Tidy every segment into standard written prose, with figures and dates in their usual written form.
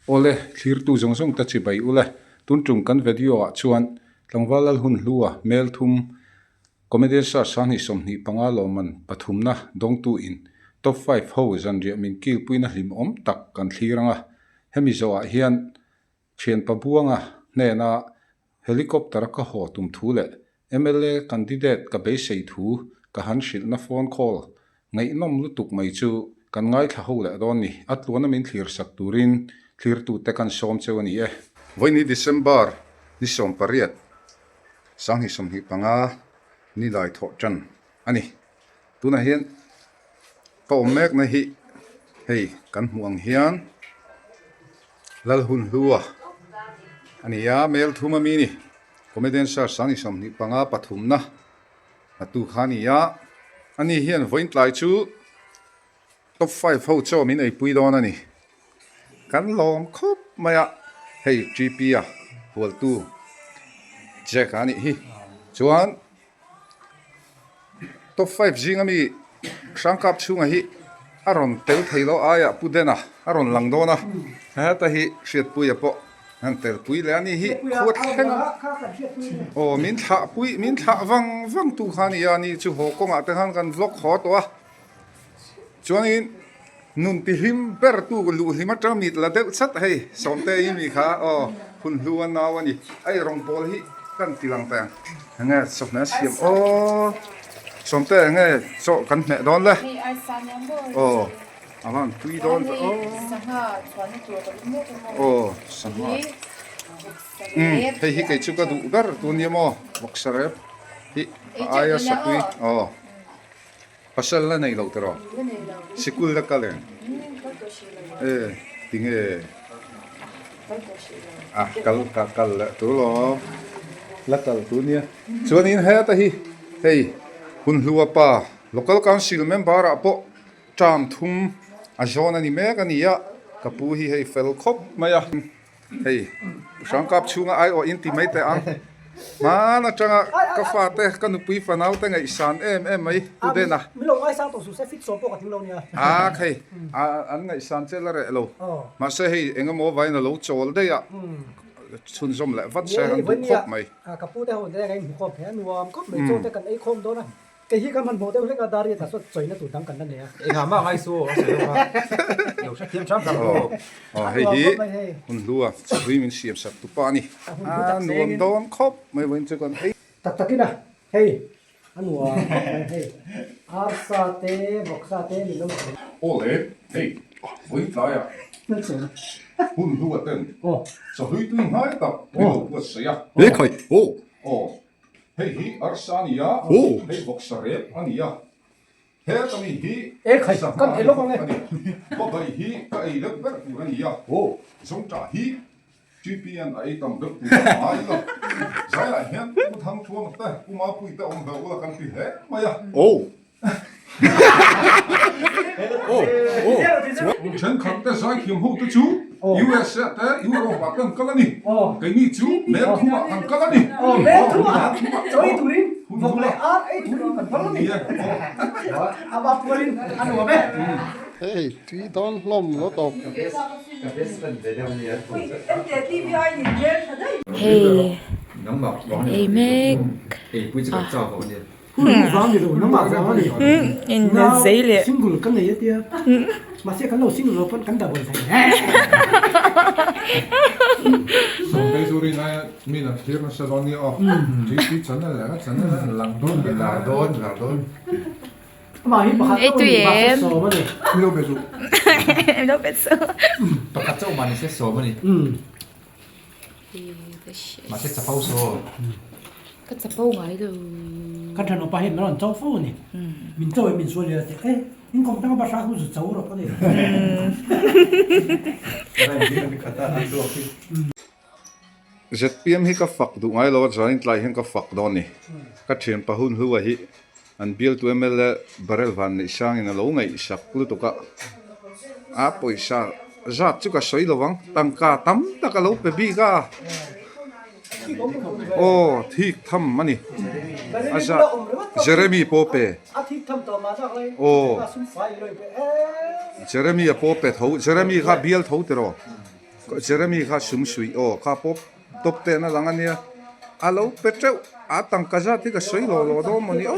Awle, thlirtu zawng zawng te chibai ule. Tun tum kan video ah chuan Tlangval Lalhun Hlua hmel thum Comedian Search sanghnih 25 lawmman pathumna dawngtu in Top five ho zanriah min kilpuina hlimawm tak kan thlir ang a. Hemi zawhah hian Thianpa Buanga hnena helicopter a ka haw tum thu leh mla candidate ka beisei thu ka han hrilhna phone call ngaihnawm lutuk mai chu kan ngaithla ho leh dawn ni. A tluana min thlir sak turin thlirtute kan sawm cheu a ni e. Vawiini December ni 18, 2025 ni lai thawh tan a ni. Tunah hian ka awm mekna hi hei kan hmuh ang hian Lalhunhlua a ni a, mel thum ami ni. Comedian Search 2025 pathumna hmatu kha a ni a, ani hian vawiin tlai chu top five ho chaw min eipui dawn a ni. Kan lawm khawp mai a, hei TP a hualtu Jack a nih hi. Chuan Top five zinga mi Hrangkap chhunga hi a rawn tel thei lo aiah Pu Dena a rawn lang dawn a, heta hi Hriatpuia pawh an tel pui leh a ni hi khua thleng aw min thlah pui min thlah vang vang tu kha a ni a, ni chu haw kawngah te khan kan vlog haw tawh a. Chuanin nun tihlim ber tu luhlim atang mit la deuh chat hei Sawmte i mi kha aw hun hlu a nau a ni a ei rawng pawl hi kan ti lang teh ang enge chawhmeh a siam aw Sawmte enge chaw kan hmeh dawn le aw a van tui dawn ve aw aw sangha umm hei hi kei chu ka duh ber tun nia maw vawksa rep hi a aia satui aw. Pasal la nei loh tiraw? Sikul la kal em? E tinge? A kal ka kal leh tur lo la kal tur nia. Chuanin heta hi hei Hunhlua pa Local Council member ah pawh term thum a zawn a ni mek a ni a, ka pu hi hei fel khawp mai a. Hei Hrangkap chhunga aiawh in ti mai teh ang. Hman atanga ka fate ka nupui fanau te ngaihsan em em mai Pu Dena. Min lo ngaisang tawh suh se fit sawm pawh ka tling lo nia. A hei an ngaihsan che la reh lo. Mahse hei engemaw vain a lo chawl daih a chhunzawm leh vat se an duh khawp mai. Ka pu te ho te ka inhmu khawm thei a nuam khawp mai chaw te kan ei khawm dawn a. Kei hi ka hmanhmawh deuh hlek a, dar riat ah sawn chawina tur dang kan la nei a. Engah mah ngai su a sawi lawk a, lo hrethiam ṭham ṭham rawh. Aw hei hi hun hlu a, chawhlui min siam sak tu pa a ni. A nuam dawn khawp mai vawiin chu kan ei. Tak takin a, hei a nuam khawp mai hei, arsa te, vawksa te min lo sawi. Aw le, hei vawiin tlaiah hun hlu a ten chawhlui tui hnai tak min lo buatsaih a. Aw. Hei hi arsa a ni a, hei vawksa rep a ni a, heta mi hi sangha a ni. Babai hi ka ei deuh ber tur a ni a, Zawngṭah hi TPN a ei tam deuh tur a ngai lo. Zaiah hian Pu Thangthuama te, Pu Mapuii te awm ve ula kan ti hle mai a. Thenkhat te zaithiam ho te chu USA te Europe ah te an kal a ni. Keini chu Mel thum ah kan kal a ni. Mel thum ah chaw ei turin vawk leh ar ei turin kan kal a ni. A va pualin a nuam e. Hei tui dawn hlawm lo tawp. Hei ei mek a. Ei tui em? Ka chapo ngai lo. Kan than upa hian min rawn cho fo a ni. Min cho in min sual leh a ti e in kawm tanga bahra khu zu cho rawh a ti. ZPM hi ka fak duh ngai lo a zanin tlai hian ka fak dawn a ni. Ka thianpa hun hlua hi an bialtu mla barrel van neih sangin a lo ngaihsak lutuk a, a pawisa zat chu ka sawi lo ang, tangka tam tak a lo pe bik a, aw thik tham a ni, a zat Jeremy pawh pe, aw Jeremy a pawh pe tho, Jeremy kha bial tho tiraw. Jeremy kha sum suih aw kha pawp top ten a lang a nia a lo pe teuh a tangka zat hi ka sawi lo lo dawn maw ni aw.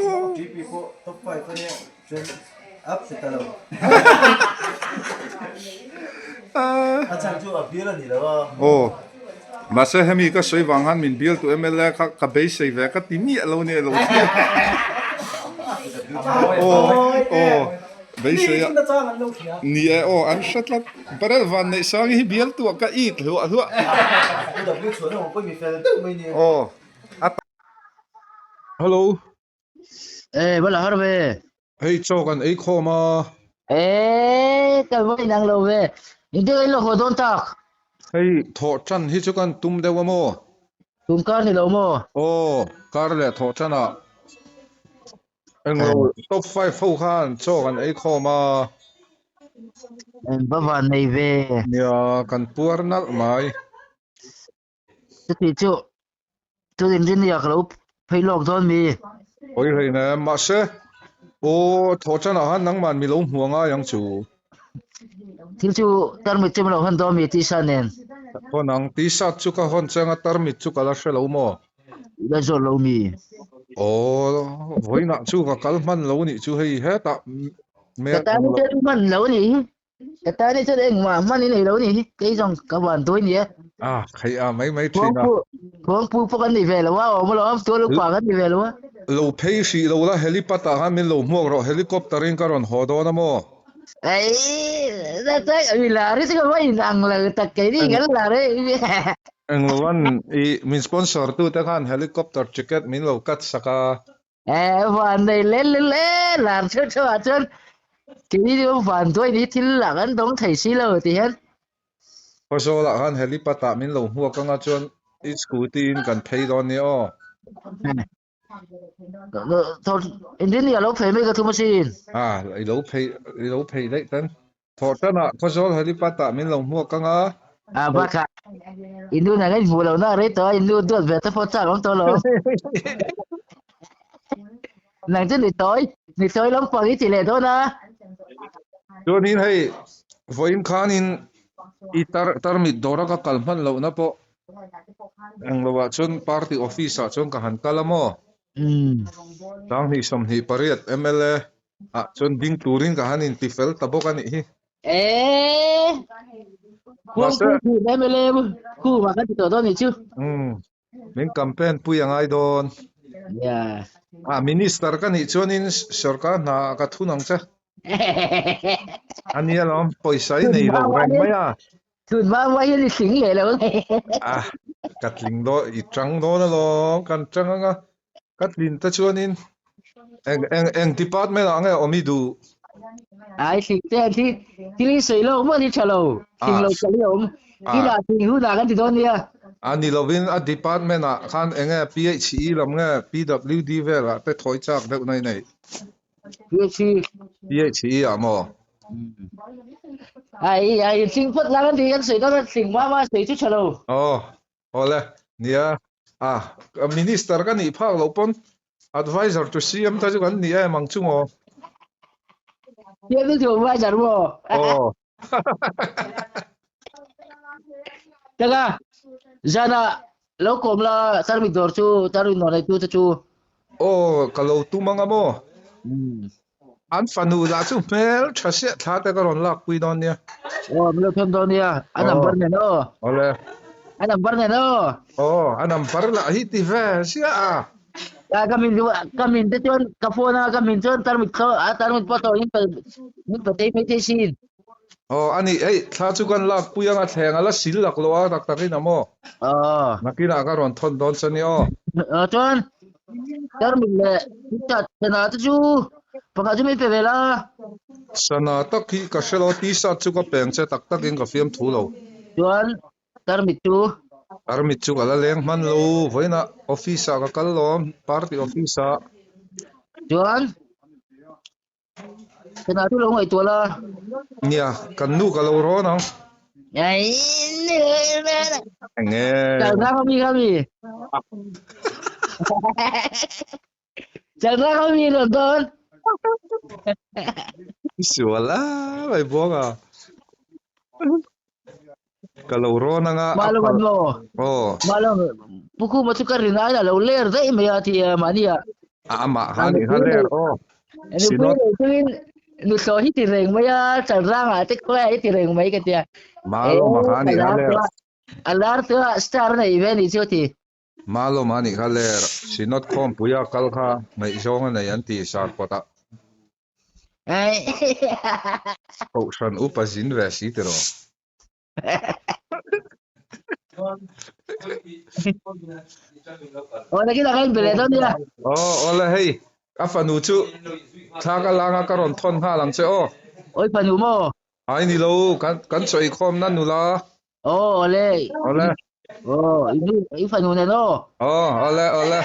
Aw mahse hemi ka sawi vang khan min bial tu mla kha ka beisei ve ka ti miah lo nia lo aw aw beisei a ni e aw an hre tlat barel van neih sang hi bial tu ah ka it hluah hluah aw hello. Ê, va la har ve. Hei chaw kan ei khawm a. Ê, kan va inang lo ve. Engtin kan lo haw dawn tak? Hei thawh tan hi chu kan tum deuh a maw? Tum kar ni lo maw? Aw, kar leh thawh tan ah. Englo top 5 ho khan chaw kan ei khawm a. En va van nei ve. Nia, kan puar nalh mai. Chuti chu chu engineer ka lo phei lawk dawn mi. Pawi hlei nem mahse aw thawh chanah khan nangman mi lo hmu a ngai ang chu. Thil chu tarmit chu min lo hawn dawn mi tisa nen. Hawn ang tisa chu ka hawn chiang a tarmit chu ka la hre lo maw. I la zawt lo mi. Aw vawiinah chu ka kal hman lo nih chu hei hetah Ka tan hi chuan hman lo a nih hi. Ka tan hi chuan engmah hman i nei lo ni hi, kei zawng ka van dawi ni e. A, khaih a mai mai thin a. Khuangpu pawh kan ni ve lo a, awm alawm, tual upa kan ni ve lo a. Lo phei hrih lo la, helipad ah khan min lo hmuak rawh, helicopter in ka rawn haw dawn a maw? Ei, mi lar hi chu ka va in ang lo tak, keini kan lar e. Engloan i min sponsor tu te khan helicopter ticket min lo cut sak a. Eh, van nei le le le lar theuh theuh ah chuan keini chu van duai ni thil lah kan dawng thei si lo ti hian. Khawzawl ah khan helipad ah min lo hmuak anga chuan i scooty in kan phei dawn nia aw. Engtin nge a lo phei mai ka thum asin. Ah, i lo phei i lo phei daih tan. Thawhtan ah Khawzawl helipad ah min lo hmuak anga. Ah bakah i nu nang in hmuh loh na rei tawh a, i nu duat ve te pawh chak awm tawh lo. Nang chu ni tawi, ni tawi lampang i ti leh dawn a. Chuanin hei vawiin khanin i tar tarmit dawra ka kal hman lohna pawh englo ah chuan party office ah chuan ka han kal a maw. Sanghnih 28 mla Ah chuan ding turin ka han inti fel ta bawk a nih hi. Eee! Mahse. MLA khu mah kan ti tawh dawn nih chu. Umm min campaign pui a ngai dawn. Yeah. Ah minister ka nih chuanin sorkar hna ah ka thun ang che. A nia lawm pawisa i nei lo reng mai a. Tun hma hma hian i tling leh lo. Ah ka tling dawn i tang dawn alawm kan tang anga Ka tlin te chuanin eng eng eng department ah nge awm i duh? Ai thling te thi thil hi sawi lawk maw ni tha lo thing lo kal hi a awm thil ah thing hun ah kan ti dawn nia. A ni lovin a department ah khan eng nge PHE lam nge PWD vel ah te thawi chak deuh na i nei? PHE. PHE ah maw? Ai ai thling phawt la kan ti kan sawi dawn a thling hma hma sawi chu tha lo. Aw Awle, nia. A, Minister ka nih phak loh pawn Advisor to CM ta chu kan ni em ang chu maw? CM chu advisor maw? Aw. Taka, zana lo kawm la tarmit dawr chu, tarmit dawr neitu te chu. Aw, ka lo tum anga maw? An fanu lah chu hmel tha siah thla te ka rawn lak pui dawn nia. Aw, min lo thawn dawn nia. A number nen aw. Awle. A number nen aw. Aw, a number lah hi ti ve siah a. A ka min ka min te chuan ka phone a ka min chuan tarmit kha a tarmit pawh tawh in min pe tei mai thei sin. Aw, ani hei thla chu kan lak pui anga thleng a la sil lak lo a tak tak in a maw. Aw. Nakinah ka rawn thawn dawn che nia aw. Aw chuan Tarmit leh t-shirt sana te chu pakhat chu min pe ve la. Sana tak hi ka hre lo, t-shirt chu ka peng che tak takin ka fiam thu lo. Chuan tarmit chu? Tarmit chu ka la leng hman lo, vawiinah office ah ka kal lawm, party office ah. Chuan Sana chu lo ngaihtuah la. Nia, kan nu ka lo rawn ang. Enge. Chalna kha mi kha mi. Chalna kha mi rawn dawn. I sual a, mai buang a. Ka lo rawn anga a Malawm phal. an maw? Aw. Malawm, Pu Khuma chu ka rin aiin a lo ler daih mai a ti a mahni ah. A amah kha ni kha ler aw. Nupui Sinawt. nei chungin nuthlaw hi ti reng mai a, chalrangah te khawlaiah hi ti reng mai ka tia. Malawma kha ni kha ler. A lar chu a star a nei ve a nih chu a ti. Malawma ni kha ler. Sinawt khawmpuia kal kha ngaihzawng a nei an ti sarpawtah. Kohhran upa zin ve si tiraw? Aw nakin a kain bele dawn nia. Aw awle hei a fanu chu thla ka langa ka rawn thawn nghal ang che aw. Oi fanu maw? Ai ni lo kan kan chawi khawm na nula. Aw awle. Awle. Aw i fanu nen aw. Aw awle awle.